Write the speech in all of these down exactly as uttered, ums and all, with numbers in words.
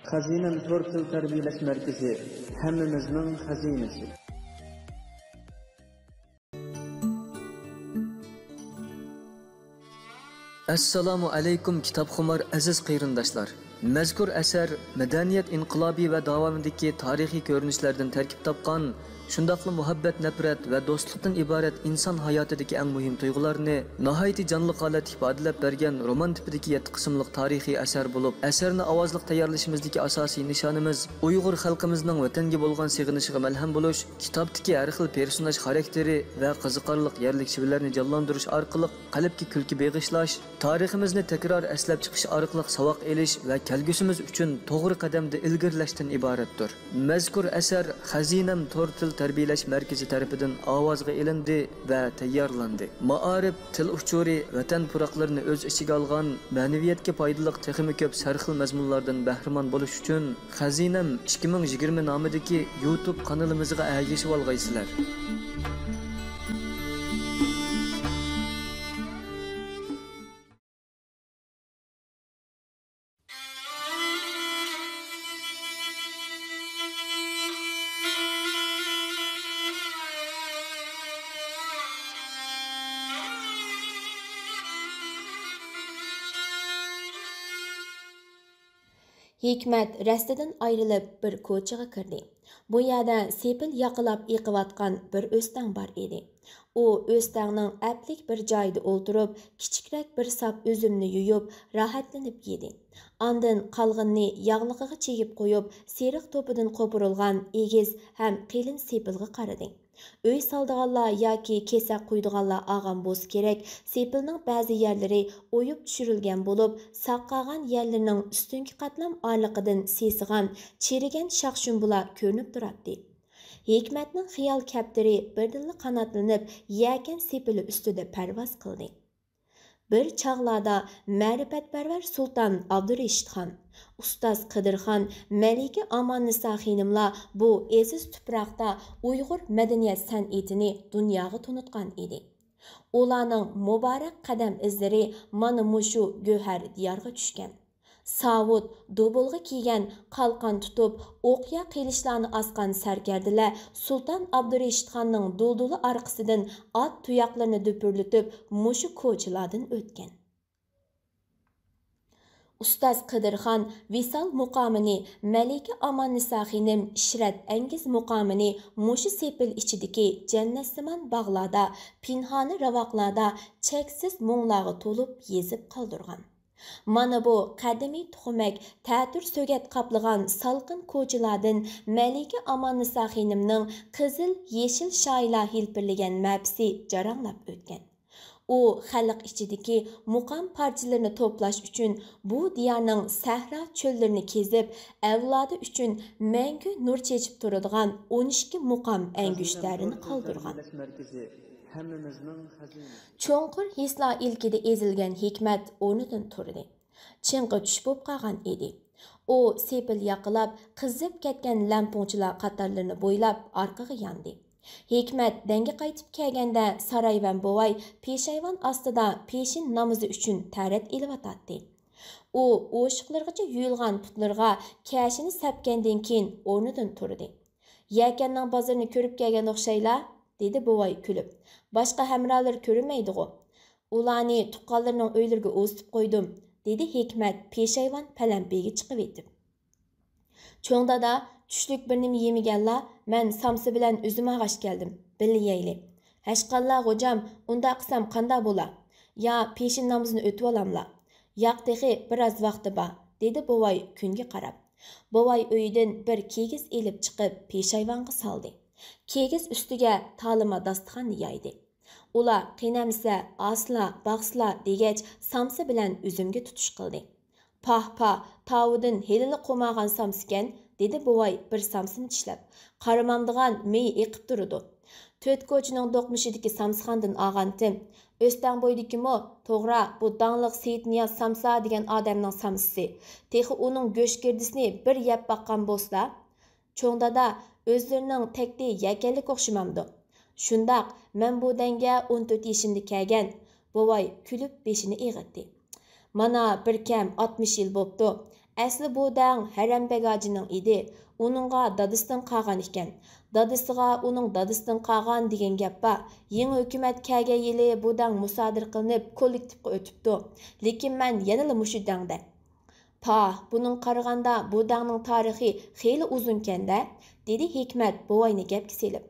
خەزىنەم تور تىل تەربىيەلەش مەركىزى، ھەممىمىزنىڭ خەزىنىسى. ئەسسالامۇ ئەلەيكۇم، كىتابخۇمار ئەزىز قېرىنداشلار! مەزكۇر ئەسەر مەدەنىيەت ئىنقىلابى ۋە داۋامىدىكى تارىخىي كۆرۈنۈشلەردىن تەركىب تاپقان، شۇنداقلا مۇھەببەت، نەپرەت ۋە دوستلۇقتىن ئىبارەت ئىنسان ھاياتىدىكى ئەڭ مۇھىم تۇيغۇلارنى ناھايىتى جانلىق ھالەتتە ئىپادىلەپ بەرگەن رومان تىپىدىكى يەتتە قىسىملىق تارىخىي ئەسەر بولۇپ، ئەسەرنى ئاۋازلىق تەييارلىشىمىزدىكى ئاساسىي نىشانىمىز ئۇيغۇر خەلقىمىزنىڭ ۋەتەنگە بولغان سېغىنىشىغا مەلھەم بولۇش، كىتابتىكى ھەر خىل پېرسوناژ خاراكتېرى ۋە قىزىقارلىق يەرلىك شىۋىلەرنى جانلاندۇرۇش ئارقىلىق قەلبكە كۈلكە بېغىشلاش، تارىخىمىزنى تەكرار ئەسلەپ چىقىش ئارقىلىق ساۋاق ئېلىش ۋە كەلگۈسىمىز ئۈچۈن توغرا قەدەمدە ئىلگىرىلەشتىن ئىبارەتتۇر. مەزكۇر ئەسەر خەزىنەم تور تىل تەربىيەلەش مەركىزى تەرىپىدىن ئاۋازغا ئېلىندى ۋە تەييارلاندى. مائارىپ، تىل ئۇچۇرى، ۋەتەن پۇراقلىرىنى ئۆز ئىچىگە ئالغان، مەنىۋىيەتكە پايدىلىق تېخىمۇ كۆپ سەرخىل مەزمۇنلاردىن بەھرىمەن بولۇش ئۈچۈن، خەزىنەم ئىككى مىڭ يىگىرمە نامىدىكى يۇتۇب قانىلىمىزغا ئەگىشىۋالغايسىلەر! ھېكمەت رەستىدىن ئايرىلىپ بىر كوچىغا كىردى. بۇ يەردە سېپىل ياقىلاپ ئېقىۋاتقان بىر ئۆستەڭ بار ئىدى. ئۇ ئۆستەڭنىڭ ئەپلىك بىر جايىدا ئولتۇرۇپ، كىچىكرەك بىر ساپ ئۈزۈمنى يۇيۇپ، راھەتلىنىپ يېدى. ئاندىن قالغىنىنى ياغلىقىغا چىگىپ قويۇپ، سېرىق توپىدىن قوپۇرۇلغان ئېگىز ھەم قېلىن سېپىلغا قارىدى. ئۆي سالىدىغانلار ياكى كېسەك قۇيىدىغانلار ئالغان بولسا كېرەك، سېپىلنىڭ بەزى يەرلىرى ئويۇپ چۈشۈرۈلگەن بولۇپ، ساق قالغان يەرلىرىنىڭ ئۈستۈنكى قاتلام ئارىلىقىدىن سېسىغان، چىرىگەن شاخ-شۇمبىلار كۆرۈنۈپ تۇراتتى. ھېكمەتنىڭ خىيال كەپتىرى بىردىنلا قاناتلىنىپ، يەكەن سېپىلى ئۈستىدە پەرۋاز قىلدى. بىر چاغلاردا مەرىپەتپەرۋەر سۇلتان ئابدۇرېشىت خان، ئۇستاز قىدىر خان، مەلىكە ئاماننىسا خېنىملار بۇ ئېزىز تۇپراقتا ئۇيغۇر مەدەنىيەت سەنئىتىنى دۇنياغا تونۇتقان ئىدى. ئۇلارنىڭ مۇبارەك قەدەم ئىزلىرى مانا مۇشۇ گۆھەر دىيارغا چۈشكەن. ساۋۇت، دۇبۇلغا كىيگەن، قالقان تۇتۇپ، ئوقيا قىلىچلارنى ئاسقان سەركەردىلەر سۇلتان ئابدۇرېشىت خاننىڭ دۇلدۇلى ئارقىسىدىن ئات تۇياقلىرىنى دۈپۈرلىتىپ، مۇشۇ كوچىلاردىن ئۆتكەن. ئۇستاز قىدىرخان ۋىسال مۇقامىنى، مەلىكە ئاماننىسا خېنىم ئىشرەت ئەنگىز مۇقامىنى مۇشۇ سېپىل ئىچىدىكى جەننەتسىمان باغلاردا، پىنھانى راۋاقلاردا چەكسىز مۇڭلارغا تولۇپ يېزىپ قالدۇرغان. مانا بۇ قەدىمىي تۇخۇمەك، تەتۈر سۆگەت قاپلىغان سالقىن كوچىلاردىن مەلىكە ئاماننىسا خېنىمنىڭ قىزىل، يېشىل شايىلار ھىلپىرلىگەن مەپىسى جاراڭلاپ ئۆتكەن. ئۇ خەلق ئىچىدىكى مۇقام پارچىلىرىنى توپلاش ئۈچۈن بۇ دىيارنىڭ سەھرا چۆللىرىنى كېزىپ، ئەۋلادى ئۈچۈن مەڭگۈ نۇر چېچىپ تۇرىدىغان ئون ئىككى مۇقام ئەنگۈشتەرىنى قالدۇرغان. چوڭقۇر ھېسلار ئىلكىدە ئېزىلگەن ھېكمەت ئورنىدىن تۇردى. چىڭقى چۈش بولۇپ قالغان ئىدى. ئۇ سېپىل ياقىلاپ، قىزىپ كەتكەن لەمپۇڭچىلار قاتارلىرىنى بويلاپ ئارقىغا ياندى. ھېكمەت دەڭگە قايتىپ كەلگەندە، سارايۋەن بوۋاي پېشايۋان ئاستىدا پېشىن نامىزى ئۈچۈن تەرەت ئېلىۋاتاتتى. ئۇ ئوشۇقلىرىغىچە يۇيۇلغان پۇتلىرىغا كەشىنى سەپكەندىن كېيىن ئورنىدىن تۇردى. يەكەننىڭ بازىرىنى كۆرۈپ كەلگەن ئوخشايلا، دېدى بوۋاي كۈلۈپ. باشقا ھەمراھلىرى كۆرۈنمەيدىغۇ؟ ئۇلارنى تۇغقانلىرىنىڭ ئۆيلىرىگە ئۇزىتىپ قويدۇم، دېدى ھېكمەت پېشايۋان پەلەمپىيىگە چىقىۋېتىپ. چوڭ دادا، چۈشلۈك بىر نېمە يېمىگەنلا، مەن سامسا بىلەن ئۈزۈم ئالغاچ كەلدىم، بىللە يەيلى. ھەشقاللا غوجام، ئۇنداق قىلسام قانداق بولا؟ يا پېشىن نامىزىنى ئۆتۈۋالاملا؟ ياق، تېخى بىر ئاز ۋاقتى بار، دېدى بوۋاي كۈنگە قاراپ. بوۋاي ئۆيىدىن بىر كىگىز ئېلىپ چىقىپ پېشايۋانغا سالدى. كىگىز ئۈستىگە تالىما داستىخاننى يايدى. ئۇلار قېنى ئەمىسە، ئالسىلا، باقسىلا دېگەچ، سامسا بىلەن ئۈزۈمگە تۇتۇش قىلدى. پاھ، پاھ، تاۋۇدىن ھېلىلا قومالغان سامسىكەن، دېدى بوۋاي بىر سامسىنى چىشلەپ. قارىمامدىغان مېيى ئېقىپ تۇرىدۇ. تۆت كوچىنىڭ دوقمۇشىدىكى سامسىخانىدىن ئالغانتىم. ئۆستەڭ بويىدىكىمۇ؟ توغرا، بۇ داڭلىق سېيىتنىياز سامسا دېگەن ئادەمنىڭ سامسىسى. تېخى ئۇنىڭ گۆش گىردىسىنى بىر يەپ باققان بولسىلا. چوڭ دادا، ئۆزلىرىنىڭ تەكتى يەكەنلىك ئوخشىمامدۇ؟ شۇنداق، مەن بۇ دەڭگە ئون تۆت يېشىمدا كەلگەن. بوۋاي كۈلۈپ بېشىنى ئېغىتتى. مانا بىر كەم ئاتمىش يىل بوپتۇ. ئەسلى بۇ دەڭ ھەرەمبەگ ھاجىنىڭ ئىدى. ئۇنىڭغا دادىسىدىن قالغان ئىكەن. دادىسىغا ئۇنىڭ دادىسىدىن قالغان دېگەن گەپ بار. يېڭى ھۆكۈمەت كەلگەن يىلى بۇ دەڭ مۇسادىرە قىلىنىپ، كوللېكتىپقا ئۆتۈپتۇ. لېكىن مەن يەنىلا مۇشۇ دەڭدە. پاھ، بۇنىڭغا قارىغاندا بۇ دەڭنىڭ تارىخى خېلى ئۇزۇنكەن-دە، دېدى ھېكمەت بوۋاينى گەپكە سېلىپ.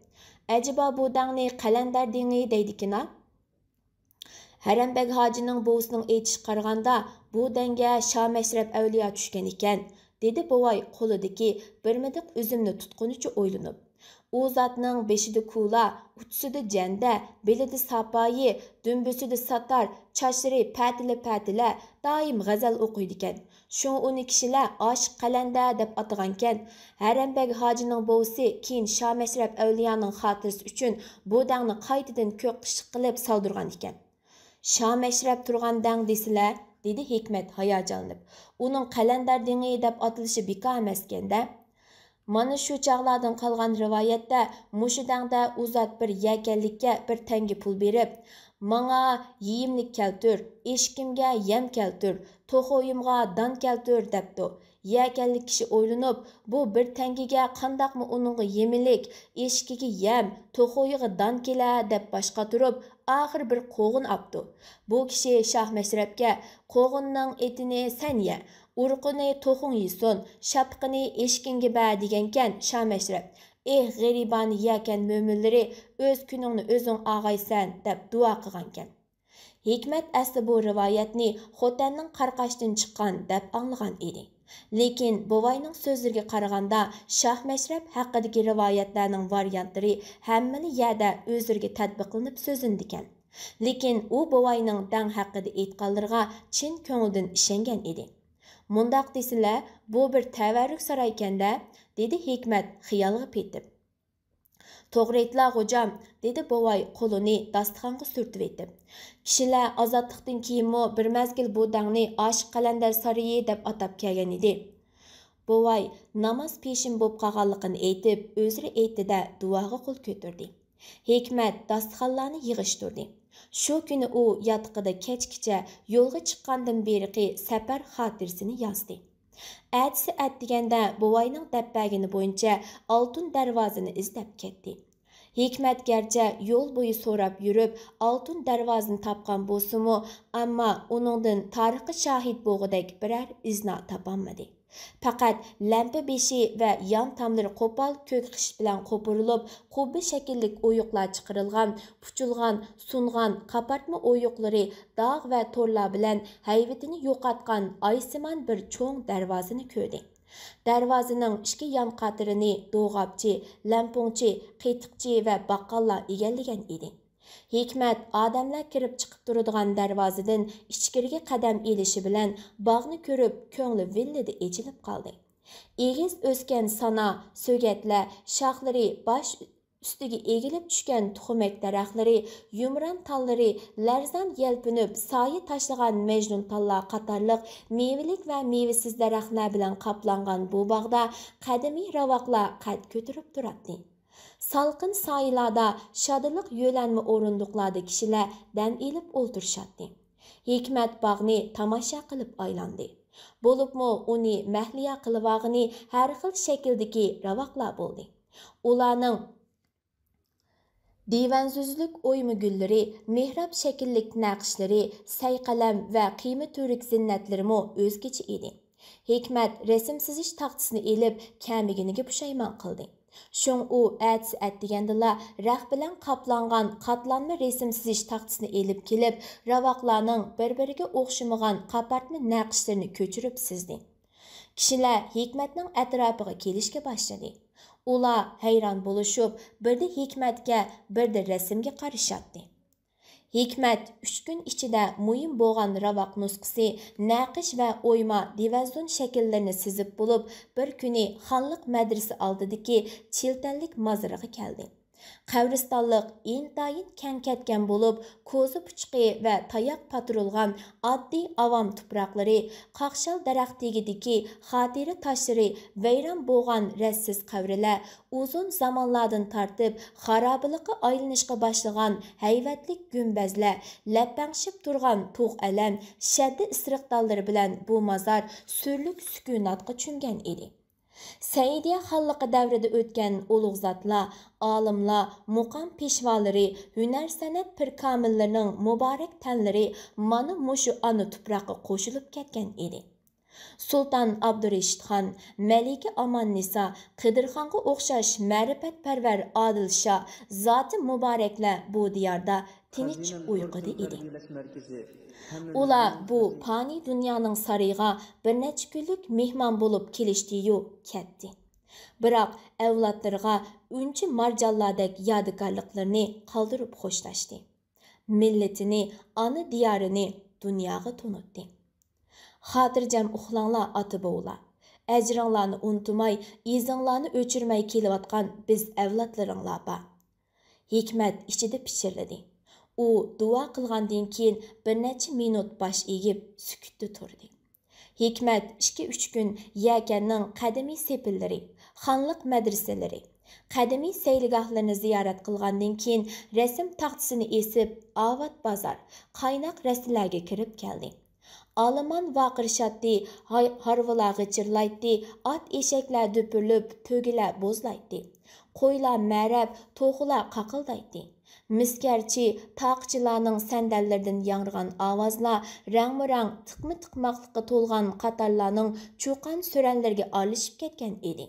ئەجەبا بۇ دەڭنى قەلەندەر دېڭى دەيدىكىنا؟ ھەرەمبەگ ھاجىنىڭ بوۋىسىنىڭ ئېيتىشىغا قارىغاندا، بۇ دەڭگە شاھ مەشرەپ ئەۋلىيا چۈشكەن ئىكەن، دېدى بوۋاي قولىدىكى بىر مىدىق ئۈزۈمنى تۇتقىنىچە ئويلىنىپ. ئۇ زاتنىڭ بېشىدا كۇلا، ئۇچىسىدا جەندە، بېلىدە ساپايى، دۈمبىسىدە ساتار، چاچلىرى پەتىلە-پەتىلە، دائىم غەزەل ئوقۇيدىكەن. شۇڭا ئۇنى كىشىلەر ئاشىق قەلەندەر دەپ ئاتىغانىكەن. ھەرەمبەگ ھاجىنىڭ بوۋىسى كېيىن شاھ مەشرەپ ئەۋلىيانىڭ خاتىرىسى ئۈچۈن بۇ دەڭنى قايتىدىن كۆك قىشلىق قىلىپ سالدۇرغان ئىكەن. شاھ مەشرەپ تۇرغان دەڭ دېسىلە، دېدى ھېكمەت ھاياجانلىنىپ. ئۇنىڭ قەلەندەر دېڭى دەپ ئاتىلىشى بىكار ئەمەسكەن-دە. مانا شۇ چاغلاردىن قالغان رىۋايەتتە مۇشۇ دەڭدە ئۇ زات بىر يەكەنلىككە بىر تەڭگە پۇل بېرىپ، ماڭا يېيىملىك كەلتۈر، ئېشىكىمگە يەم كەلتۈر، توخۇيۇمغا دان كەلتۈر دەپتۇ. يەكەنلىك كىشى ئويلىنىپ، بۇ بىر تەڭگىگە قانداقمۇ ئۇنىڭغا يېمىلىك، ئېشىكىگە يەم، توخۇيىغا دان كېلە دەپ باش قاتۇرۇپ، ئاخىرى بىر قوغۇن ئاپتۇ. بۇ كىشى شاھ مەشرەپكە، قوغۇننىڭ ئېتىنى سەن يە، ئۇرۇقىنى توخۇڭ يېسۇن، شاپىقىنى ئېشىكىڭگە بەر دېگەنكەن شاھ مەشرەپ. ئېھ، غېرىبانە يەكەن مۆمىنلىرى، ئۆز كۈنۈڭنى ئۆزۈڭ ئاغايسەن دەپ دۇئا قىلغانكەن. ھېكمەت ئەسلى بۇ رىۋايەتنى خوتەننىڭ قاراقاشتىن چىققان دەپ ئاڭلىغان ئىدى. لېكىن بوۋاينىڭ سۆزلىرىگە قارىغاندا، شاھ مەشرەپ ھەققىدىكى رىۋايەتلەرنىڭ ۋارىيانتلىرى ھەممىلا يەردە ئۆزلىرىگە تەتبىقلىنىپ سۆزلىنىدىكەن. لېكىن ئۇ بوۋاينىڭ دەڭ ھەققىدە ئېيتقانلىرىغا چىن كۆڭلىدىن ئىشەنگەن ئىدى. مۇنداق دېسىلە، بۇ بىر تەۋەررۈك سارايكەن-دە، دېدى ھېكمەت خىيالغا پېتىپ. توغرا ئېيتلا، غوجام، دېدى بوۋاي قولىنى داستىخانغا سۈرتۈۋېتىپ. كىشىلەر ئازادلىقتىن كېيىنمۇ بىر مەزگىل بۇ دەڭنى ئاشىق قەلەندەر سارىيى دەپ ئاتاپ كەلگەن ئىدى. بوۋاي ناماز پېشىن بولۇپ قالغانلىقىنى ئېيتىپ، ئۆزرە ئېيتتى-دە، دۇئاغا قول كۆتۈردى. ھېكمەت داستىخانلارنى يىغىشتۇردى. شۇ كۈنى ئۇ ياتىقىدا كەچكىچە يولغا چىققاندىن بېرىقى سەپەر خاتىرىسىنى يازدى. ئەتىسى ئەتىگەندە بوۋاينىڭ دەپ بەرگىنى بويىچە ئالتۇن دەرۋازىنى ئىزدەپ كەتتى. ھېكمەت گەرچە يول بويى سوراپ يۈرۈپ، ئالتۇن دەرۋازىنى تاپقان بولسىمۇ، ئەمما ئۇنىڭدىن تارىخقا شاھىت بولغۇدەك بىرەر ئىزنا تاپالمىدى. پەقەت لەمپە بېشى ۋە يان تاملىرى قوپال كۆك خىش بىلەن قوپۇرۇلۇپ، قۇببە شەكىللىك ئويۇقلار چىقىرىلغان، پۇچۇلغان، سۇنغان قاپارتما ئويۇقلىرى داغ ۋە تورلار بىلەن ھەيۋىتىنى يوقاتقان ئايسىمان بىر چوڭ دەرۋازىنى كۆردى. دەرۋازىنىڭ ئىككى يان قاتىرىنى دوغاپچى، لەمپۇڭچى، قېتىقچى ۋە باققاللار ئىگىلىگەن ئىدى. ھېكمەت ئادەملەر كىرىپ چىقىپ تۇرىدىغان دەرۋازىدىن ئىچكىرىگە قەدەم ئېلىشى بىلەن باغنى كۆرۈپ، كۆڭلى ۋىللىدە ئېچىلىپ قالدى. ئېگىز ئۆسكەن سانا، سۆگەتلەر، شاخلىرى باش ئۈستىگە ئېگىلىپ چۈشكەن تۇخۇمەك دەرەخلىرى، يۇمران تاللىرى لەرزان يەلپۈنۈپ سايە تاشلىغان مەجنۇن تاللار قاتارلىق مېۋىلىك ۋە مېۋىسىز دەرەخلەر بىلەن قاپلانغان بۇ باغدا قەدىمىي راۋاقلار قەد كۆتۈرۈپ تۇراتتى. سالقىن سايىلاردا، شادىلىق يۆلەنمە ئورۇندۇقلاردا كىشىلەر دەم ئېلىپ ئولتۇرۇشاتتى. ھېكمەت باغنى تاماشا قىلىپ ئايلاندى. بولۇپمۇ ئۇنى مەھلىيا قىلىۋالغىنى ھەر خىل شەكىلدىكى راۋاقلار بولدى. ئۇلارنىڭ دىۋەنسۆزلۈك ئويما گۈللىرى، مېھراب شەكىللىك نەقىشلىرى، سەي قەلەم ۋە قىيما تۈۋرۈك زىننەتلىرىمۇ ئۆزگىچە ئىدى. ھېكمەت رەسىم سىزىش تاختىسىنى ئېلىپ، كەلمىگىنىگە پۇشايمان قىلدى. شۇڭا ئۇ ئەتىسى ئەتىگەندىلا رەخت بىلەن قاپلانغان قاتلانما رەسىم سىزىش تاختىسىنى ئېلىپ كېلىپ، راۋاقلارنىڭ بىر-بىرىگە ئوخشىمىغان قاپارتما نەقىشلىرىنى كۆچۈرۈپ سىزدى. كىشىلەر ھېكمەتنىڭ ئەتراپىغا كېلىشكە باشلىدى. ئۇلار ھەيران بولۇشۇپ، بىردە ھېكمەتكە، بىردە رەسىمگە قارىشاتتى. ھېكمەت ئۈچ كۈن ئىچىدە مۇھىم بولغان راۋاق نۇسخىسى، نەقىش ۋە ئويما دىۋەزۇن شەكىللىرىنى سىزىپ بولۇپ، بىر كۈنى خانلىق مەدرىسە ئالدىدىكى چىلتەنلىك مازىرىغا كەلدى. قەبرىستانلىق ئىنتايىن كەڭ كەتكەن بولۇپ، كوزا پۇچۇقى ۋە تاياق پاتۇرۇلغان ئاددىي ئاۋام تۇپراقلىرى، قاقشال دەرەخ تېگىدىكى خاتىرە تاشلىرى، ۋەيران بولغان رەتسىز قەبرىلەر، ئۇزۇن زامانلاردىن تارتىپ خارابىلىققا ئايلىنىشقا باشلىغان ھەيۋەتلىك گۈمبەزلەر، لەپەڭشىپ تۇرغان تۇغ ئەلەم، شەددە ئىسرىقدانلىرى بىلەن بۇ مازار سۈرلۈك سۈكۈناتقا چۆمگەن ئىدى. سەئىدىيە خانلىقى دەۋرىدە ئۆتكەن ئۇلۇغ زاتلار، ئالىملار، مۇقام پېشۋالىرى، ھۈنەر-سەنئەت پىركامىللىرىنىڭ مۇبارەك تەنلىرى مانا مۇشۇ ئانا تۇپراققا قوشۇلۇپ كەتكەن ئىدى. سۇلتان ئابدۇرېشىت خان، مەلىكە ئاماننىسا، قىدىرخانغا ئوخشاش مەرىپەتپەرۋەر ئادىل شاھ، زاتى مۇبارەكلەر بۇ دىياردا تىنچ ئۇيقۇدا ئىدى. ئۇلار بۇ پانىي دۇنيانىڭ سارىيىغا بىر نەچچە كۈنلۈك مېھمان بولۇپ كېلىشتىيۇ كەتتى. بىراق ئەۋلادلىرىغا ئۈنچە مارجانلاردەك يادىكارلىقلىرىنى قالدۇرۇپ خوشلاشتى. مىللىتىنى، ئانا دىيارىنى دۇنياغا تونۇتتى. خاتىرجەم ئۇخلاڭلار ئاتا-بوۋىلار. ئەجرىڭلارنى ئۇنتۇماي، ئىزىڭلارنى ئۆچۈرمەي كېلىۋاتقان بىز ئەۋلادلىرىڭلار بار. ھېكمەت ئىچىدە پىچىرلىدى. ئۇ دۇئا قىلغاندىن كېيىن بىر نەچچە مىنۇت باش ئېگىپ سۈكۈتتە تۇردى. ھېكمەت ئىككى-ئۈچ كۈن يەكەننىڭ قەدىمىي سېپىللىرى، خانلىق مەدرىسىلىرى، قەدىمىي سەيلىگاھلىرىنى زىيارەت قىلغاندىن كېيىن رەسىم تاختىسىنى ئېسىپ، ئاۋات بازار، قايناق رەستىلەرگە كىرىپ كەلدى. ئالىمان ۋارقىرىشاتتى، ھاي-، ھارۋىلار غىچىرلايتتى، ئات-ئېشەكلەر دۈپۈرلۈپ، تۆگىلەر بوزلايتتى. قويلار مەرەپ، توخۇلار قاقىلدايتتى. مىسكەرچى، تاقىچىلارنىڭ سەندەللىرىدىن ياڭرىغان ئاۋازلار رەڭمۇرەڭ، تىقما-تىقماقلىققا تولغان قاتارلارنىڭ چۇقان-سۈرەنلىرىگە ئارىلىشىپ كەتكەن ئىدى.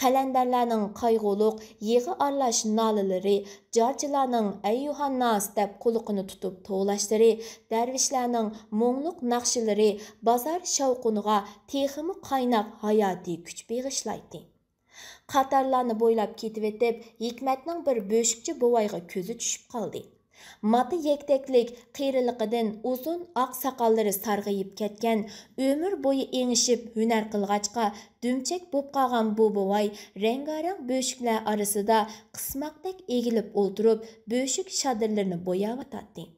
قەلەندەرلەرنىڭ قايغۇلۇق، يىغا ئارىلاش نالىلىرى، جارچىلارنىڭ «ئەي يۇھانناس» دەپ قۇلىقىنى تۇتۇپ توۋلاشلىرى، دەرۋىشلەرنىڭ مۇڭلۇق ناخشىلىرى بازار شاۋقۇنىغا تېخىمۇ قايناق ھاياتىي كۈچ بېغىشلايتتى. قاتارلارنى بويلاپ كېتىۋېتىپ، ھېكمەتنىڭ بىر بۆشۈكچە بوۋايغا كۆزى چۈشۈپ قالدى. ماتا يەكتەكلىك قېرىلىقىدىن ئۇزۇن ئاق ساقاللىرى سارغىيىپ كەتكەن، ئۆمۈر بويى ئېڭىشىپ ھۈنەر قىلغاچقا دۈمچەك بوپ قالغان بۇ بوۋاي رەڭگارەڭ بۆشۈكلەر ئارىسىدا قىسماقتەك ئېگىلىپ ئولتۇرۇپ، بۆشۈك شادىرلىرىنى بوياۋاتاتتى.